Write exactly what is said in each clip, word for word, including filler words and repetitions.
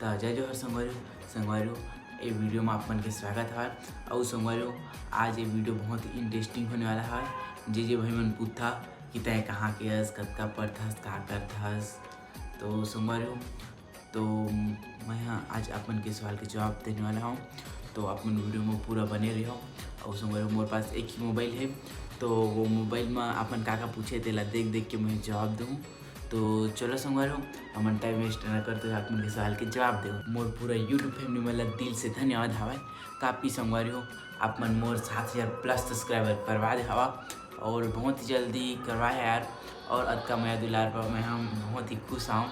त जय जोहार संगवारी हो। संगवारी हो, ए वीडियो में आप मन के स्वागत हवय। अउ संगवारी हो, आज ये वीडियो बहुत ही इंटरेस्टिंग होने वाला हवय। जे जे भाई मन पूछथा कि तैं कहाँ के हस, कतका पढ़थस, का करथस, तो संगवारी हो, तो मैं ह आज आप मन के सवाल के जवाब देने वाला हूँ। तो आप मन वीडियो में पूरा बने रहो। अउ संगवारी हो, मोर पास एक ही मोबाइल है, तो वो मोबाइल में आप मन का का पूछे, तेला देख देख के मैं जवाब दूँ। तो चलो संगवारी हो, हमन टाइम वेस्ट न करते हुए आप मन के सवाल के जवाब देव। मोर पूरा YouTube फैमिली मन ला दिल से धन्यवाद हवय। काफी संगवारी हो, आप मन मोर सात हजार प्लस सब्सक्राइबर करवा दे हवा, और बहुत ही जल्दी करवाए है यार। और अतका मया दुलार पर मैं हम बहुत ही खुश आऊँ।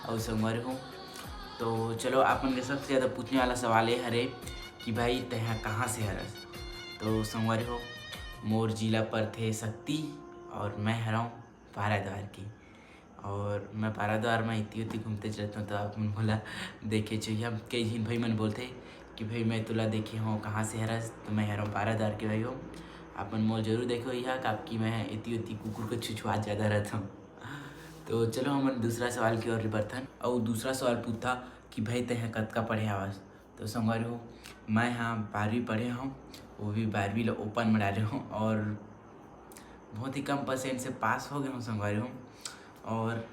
और संगवारी हो, तो चलो, आप मन के सबसे ज़्यादा पूछने वाला सवाल ये हरे कि भाई, तैं ह कहाँ से हरस? तो संगवारी हो, मोर जिला परथे सक्ती और मैं हरौं पाराद्वार की। और मैं पाराद्वार में इति उति घूमते रहता हूँ, तो आप मन मोला देखे चाहिए। कई झिन भाई मन बोलथे कि भाई, मैं तुला देखे हूँ, कहाँ से हरस? तो मैं हरौं पाराद्वार के भाई हो। आप मन मोला जरूर देखे होइहा, काबर कि मैं इति उति कुकुर को छुछुआत ज़्यादा रहता हूँ। तो चलो, हमन दूसरा सवाल की ओर बढ़थन। अउ दूसरा सवाल पूछथा कि भाई, तैं ह कतका पढ़े हवस? तो संगवारी हो, मैं ह बारहवीं पढ़े हूँ, वो भी बारहवीं ला ओपन में डाले हूँ, और बहुत ही कम परसेंट से पास हो गए हूँ संगवारी हो। और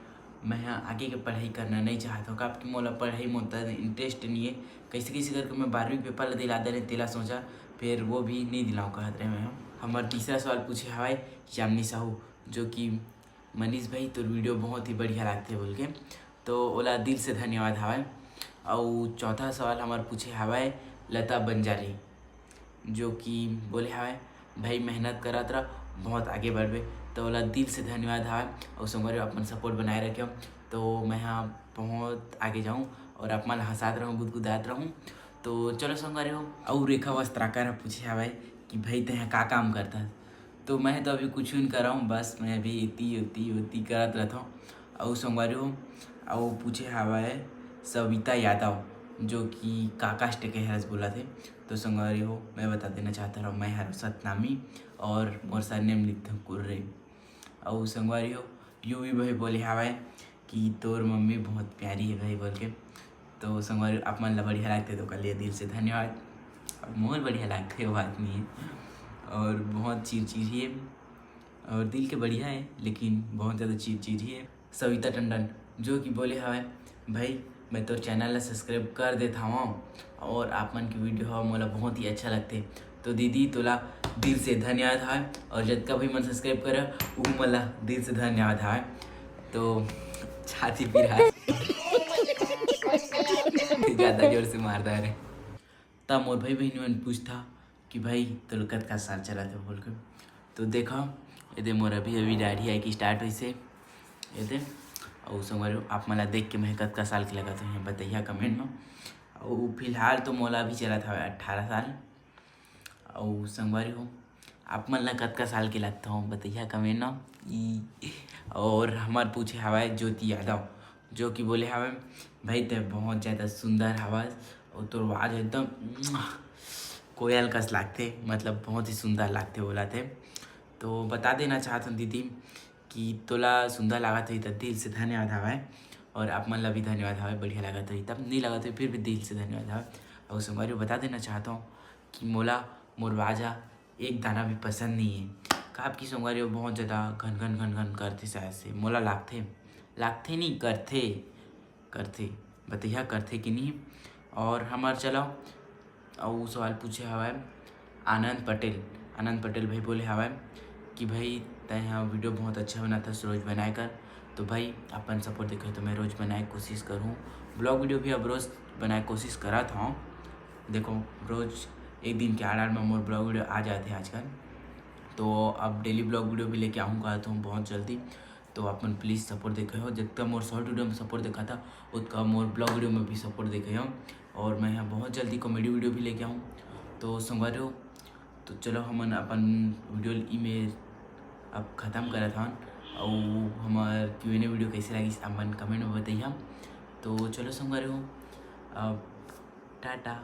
मैं ह आगे के पढ़ाई करना नहीं चाहत हूँ, काबर कि मोला पढ़ाई में उतना इंटरेस्ट नहीं है। कैसे कैसे करके मैं बारहवीं पेपर ला दिला दे रहे, तेला सोचा, फिर वो भी नहीं दिलाऊँ कहत रहे मैं ह। हमर तीसरा सवाल पूछे हवय चांदनी साहू, जो कि मनीष भाई, तोर वीडियो बहुत ही बढ़िया लागथे बोल के, तो ओला दिल से धन्यवाद हवय। अउ चौथा सवाल हमर पूछे हवय लता बंजारी, जो कि बोले हवय, भाई, मेहनत करत रह, बहुत आगे बढ़बे। तो ओला दिल से धन्यवाद हवय। अउ संगवारी हो, अपन सपोर्ट बनाए रखेव, तो मैं ह बहुत आगे जाऊँ और आप मन ला हंसात रहूँ, गुदगुदात रहूँ। तो चलो संगवारी हो, अउ रेखा वस्त्राकर ह पूछे हवय कि भाई, तैं ह का काम करथस? तो मैं तो अभी कुछ नहीं कर रहा हूँ, बस मैं अभी इति उति उति करत रहता हूँ। अउ संगवारी हो, अउ पूछे हवय सविता यादव, जो कि काकाष्ट के हरस बोलथे। तो संगवारी हो, मैं बता देना चाहता हूँ, मैं हर सतनामी और मोर सरनेम लिखते कुर्रे। अउ संगवारी हो, यूवी भाई बोले हवय कि तोर मम्मी बहुत प्यारी है भाई बोल के। तो संगवारी हो, आप मन ला बढ़िया लागथे तो ओकर लिए दिल से धन्यवाद। अब मोर बढ़िया लागथे, वो बात नहीं है, और बहुत चिरचिरी है और दिल के बढ़िया है, लेकिन बहुत ज़्यादा चिरचिरी है। सविता टंडन, जो कि बोले हवय, भाई, मैं तोर चैनल ला सब्सक्राइब कर देत हवं और आप मन के वीडियो ह मोला बहुत ही अच्छा लगथे। तो दीदी, तोला दिल से धन्यवाद हवय, और जतका भी मन सब्सक्राइब करे, उहू मन ला दिल से धन्यवाद हवय। तो छाती पिरा ज़्यादा जोर से मार दे रे। त मोर भाई बहिनी मन पूछथा कि भाई, तोर कतका साल चलत हे बोल के। तो देखा, एदे मोर अभी अभी दाढ़ी आए के स्टार्ट होइसे एदे। अउ संगवारी हो, आप मन ला देख के मैं कतका साल के लगत हूँ, बताइया कमेंट में। अउ फिलहाल तो मोला अभी चलत हवे अट्ठारह साल। अउ संगवारी हो, आप मन ला कतका साल के लगत हो, बताइया कमेंट में। ई और हमर पूछे हवय ज्योति यादव, जो कि बोले हवय, भाई, तैं बहुत ज़्यादा सुंदर हवस, अउ तोर आवाज़ एकदम कोयल कस लागथे, मतलब बहुत ही सुंदर लागथे बोलथे। तो बता देना चाहत हूँ दीदी कि तोला सुंदर लागत होही त दिल से धन्यवाद हवय, और आप मन ला भी धन्यवाद हवय, बढ़िया लागत होही तब, नहीं लागत होही फिर भी दिल से धन्यवाद हवय। अउ संगवारी हो, बता देना चाहत हूँ कि मोला मोर आवाज़ ह एक दाना भी पसंद नहीं है। काबर कि संगवारी हो, बहुत ज़्यादा घन घन घन घन करथे, शायद से मोला लागथे, लागथे नहीं, करथे, करथे, बतैया करथे कि नहीं। और हमर चलो, अउ सवाल पूछे हवय आनंद पटेल। आनंद पटेल भाई बोले हवय कि भाई, तैं ह वीडियो बहुत अच्छा बनाथस, रोज बनाए कर। तो भाई, अपन सपोर्ट देखे तो मैं रोज बनाए के कोशिश करूँ। ब्लॉग वीडियो भी अब रोज बनाए के कोशिश करत हूँ। देखो, रोज एक दिन के आड़ आड़ में मोर ब्लॉग वीडियो आ जाते हैं आजकल। तो अब डेली ब्लॉग वीडियो भी लेके आऊँ कहत हूँ बहुत जल्दी। तो आप मन प्लीज सपोर्ट देखे हो, जितना मोर शॉर्ट वीडियो में सपोर्ट देखा था, उतना मोर ब्लॉग वीडियो में भी सपोर्ट देखे हो। और मैं यहाँ बहुत जल्दी कॉमेडी वीडियो भी लेके आऊँ। तो संगवारी हो, तो चलो, हमन अपन वीडियो ई में अब खत्म करत हन। अउ हमर क्यू एन ए वीडियो कैसे लगिस, अपन कमेंट में बताइए। तो चलो संगवारी हो, अब टाटा।